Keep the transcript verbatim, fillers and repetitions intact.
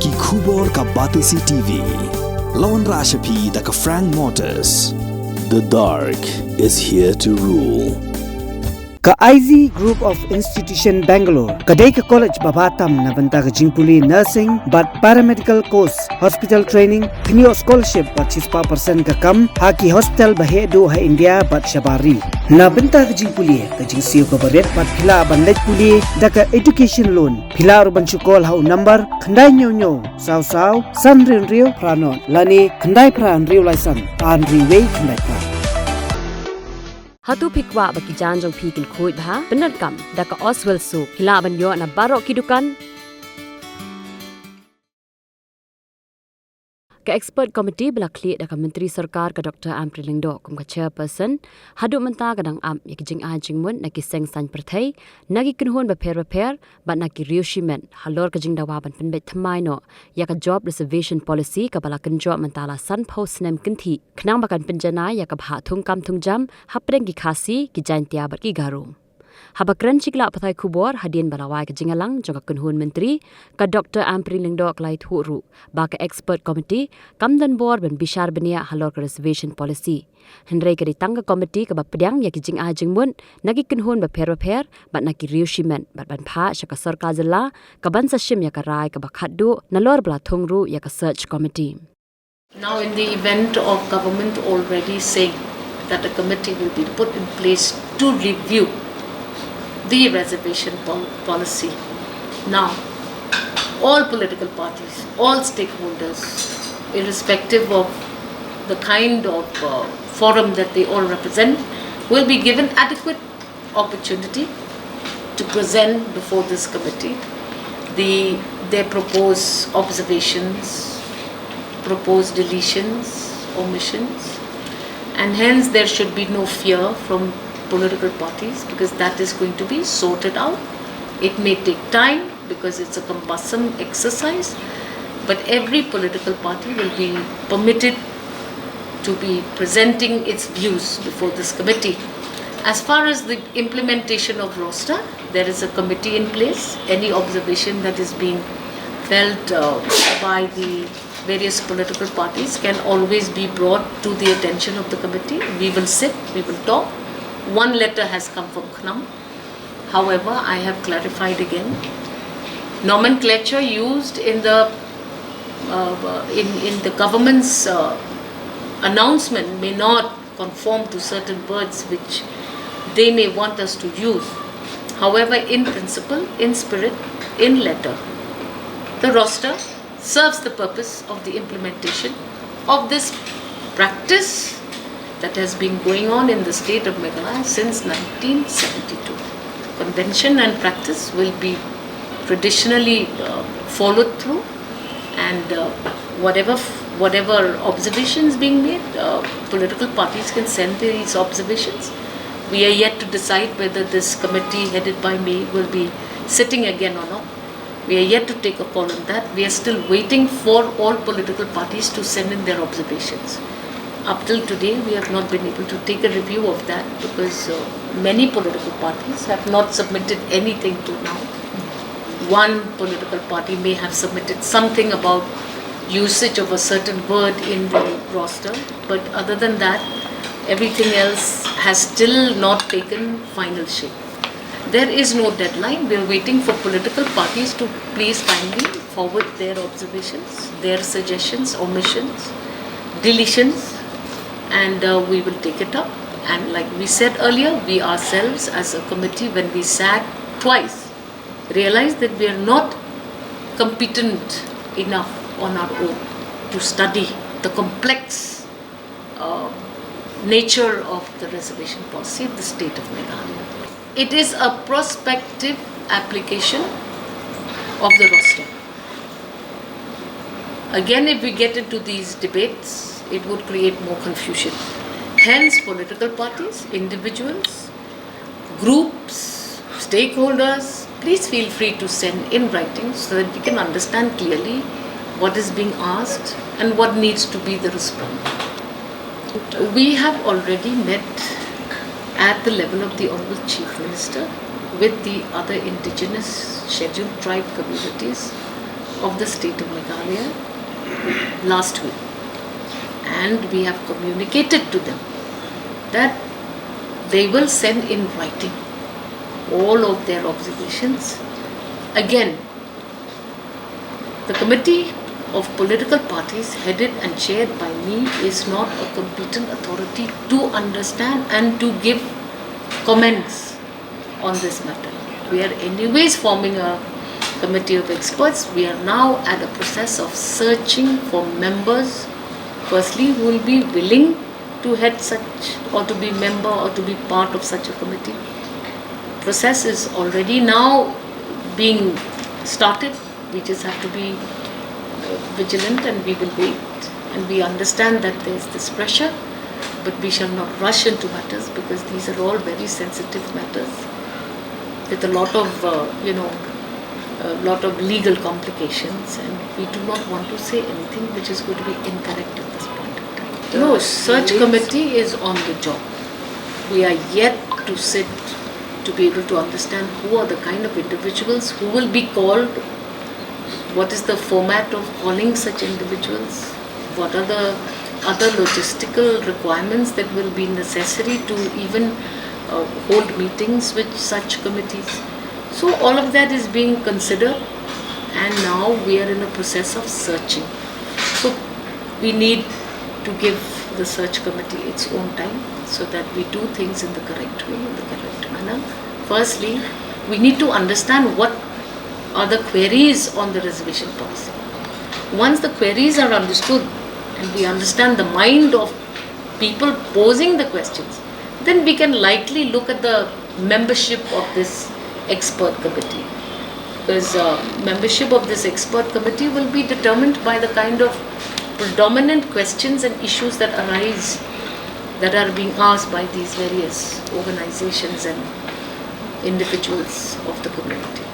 Ki khubor ka Batesi T V. La wanrah sha phi da ka Frank Motors. The dark is here to rule. Ka I Z Group of Institution Bangalore ka dei ka college ba bha tam na bynta ka jingpule nursing bad paramedical course, hospital training, pynïoh scholarship bad shispah percent ka kam ha ki hospital ba heh duh ha India bad shabar ri. Na bynta ka jingpule ka jingsiew kaba rit bad phi lah ban leit pule da ka education loan. Phi lah ruh ban shu call ha u number khyndai hynñiew hynñiew saw saw san hynriew hynriew phra nod lane khyndai phra hynriew lai san ar hynriew wei khyndai phra. Hato phi kwah ba ki jaiñ jong phi kin khuid bha? Pyndonkam da ka Oswell Soap. Phi lah ban ïoh na baroh ki dukan. Ka expert committee ba la khlieh da ka Myntri Sorkar ka Doctor Ampareen Lyngdoh kum ka chairperson, haduh mynta ka dang ap ïa ki jingai jingmut na ki seng saiñ pyrthei, na ki kynhun bapher bapher bad na ki riew shimet halor ka jingdawa ban pynbeit thymmai noh ïa ka job reservation policy kaba la kynjoh mynta la sanphew snem kynthih, khnang ba kan pynjanai ïa ka bhah thungkam thungjam hapdeng ki Khasi, ki Jaintia bad ki Garo. Haba kren sha ki lad pathai khubor hadien ba la wai ka jingïalang jong ka kynhun myntri, ka Doctor Ampareen Lyngdoh ka la ïathuh ruh ba ka expert committee kam don bor ban bishar bniah halor ka reservation policy. Hynrei ka dei tang ka committee kaba pdiang ïa ki jingai jingmut na ki kynhun bapher bapher bad na ki riew shimet bad ban phah sha ka sorkar jylla kaban sa shim ïa ka rai kaba khatduh nalor ba la thung ruh ïa ka search committee. Now, in the event of government already saying that a committee will be put in place to review the reservation pol- policy, now all political parties, all stakeholders, irrespective of the kind of uh, forum that they all represent, will be given adequate opportunity to present before this committee the their proposed observations, proposed deletions, omissions, and hence there should be no fear from political parties, because that is going to be sorted out. It may take time because it's a cumbersome exercise, but every political party will be permitted to be presenting its views before this committee. As far as the implementation of roster, there is a committee in place. Any observation that is being felt uh, by the various political parties can always be brought to the attention of the committee. We will sit, we will talk. One letter has come from CNAM. However, I have clarified again. Nomenclature used in the uh, in, in the government's uh, announcement may not conform to certain words which they may want us to use. However, in principle, in spirit, in letter, the roster serves the purpose of the implementation of this practice that has been going on in the state of Meghalaya since nineteen seventy-two. Convention and practice will be traditionally uh, followed through, and uh, whatever whatever observations being made, uh, political parties can send these observations. We are yet to decide whether this committee headed by me will be sitting again or not. We are yet to take a call on that. We are still waiting for all political parties to send in their observations. Up till today, we have not been able to take a review of that because uh, many political parties have not submitted anything to now. One political party may have submitted something about usage of a certain word in the roster, but other than that, everything else has still not taken final shape. There is no deadline. We are waiting for political parties to please kindly forward their observations, their suggestions, omissions, deletions, and uh, we will take it up. And like we said earlier, we ourselves as a committee, when we sat twice, realized that we are not competent enough on our own to study the complex uh, nature of the reservation policy of the state of Meghalaya. It is a prospective application of the roster. Again, if we get into these debates, it would create more confusion. Hence, political parties, individuals, groups, stakeholders, please feel free to send in writing so that we can understand clearly what is being asked and what needs to be the response. We have already met at the level of the Honorable Chief Minister with the other indigenous scheduled tribe communities of the state of Meghalaya last week, and we have communicated to them that they will send in writing all of their observations. Again, the committee of political parties headed and chaired by me is not a competent authority to understand and to give comments on this matter. We are anyways forming a committee of experts. We are now at the process of searching for members, firstly, who will be willing to head such or to be member or to be part of such a committee. Process is already now being started. We just have to be uh, vigilant, and we will wait. And we understand that there's this pressure, but we shall not rush into matters because these are all very sensitive matters with a lot of, uh, you know, a lot of legal complications, and we do not want to say anything which is going to be incorrect at this point in time. No, search committee is on the job. We are yet to sit to be able to understand who are the kind of individuals who will be called, what is the format of calling such individuals, what are the other logistical requirements that will be necessary to even uh, hold meetings with such committees. So all of that is being considered, and now we are in a process of searching. So we need to give the search committee its own time so that we do things in the correct way, in the correct manner. Firstly, we need to understand what are the queries on the reservation policy. Once the queries are understood and we understand the mind of people posing the questions, then we can likely look at the membership of this expert committee. Because uh, membership of this expert committee will be determined by the kind of predominant questions and issues that arise, that are being asked by these various organizations and individuals of the community.